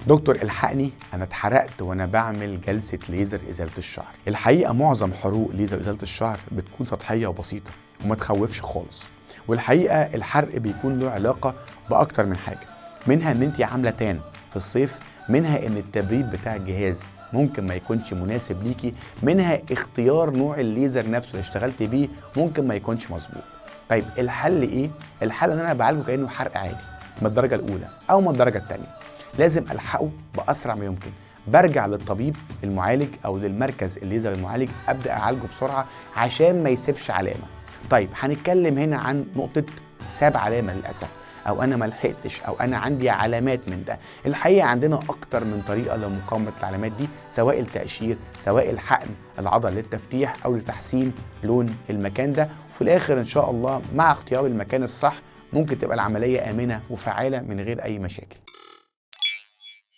دكتور الحقني، انا اتحرقت وانا بعمل جلسه ليزر ازالة الشعر. الحقيقة معظم حروق ليزر ازالة الشعر بتكون سطحية وبسيطة وما تخوفش خالص، والحقيقة الحرق بيكون له علاقة باكتر من حاجة، منها ان انت عامله tan في الصيف، منها ان التبريد بتاع الجهاز ممكن ما يكونش مناسب ليكي، منها اختيار نوع الليزر نفسه اللي اشتغلتي بيه ممكن ما يكونش مظبوط. طيب الحل ايه؟ الحل ان انا بعالجه كانه حرق عادي من الدرجة الاولى او من الدرجة الثانية، لازم الحقه باسرع ما يمكن. برجع للطبيب المعالج او للمركز الليزر المعالج، ابدا اعالجه بسرعة عشان ما يسيبش علامة. طيب هنتكلم هنا عن نقطة ساب علامة للاسف، او انا ما لحقتش، او انا عندي علامات من ده. الحقيقة عندنا اكتر من طريقه لمقاومة العلامات دي، سواء التقشير، سواء الحقن العضل للتفتيح او لتحسين لون المكان ده. وفي الاخر ان شاء الله مع اختيار المكان الصح ممكن تبقى العملية امنه وفعاله من غير اي مشاكل.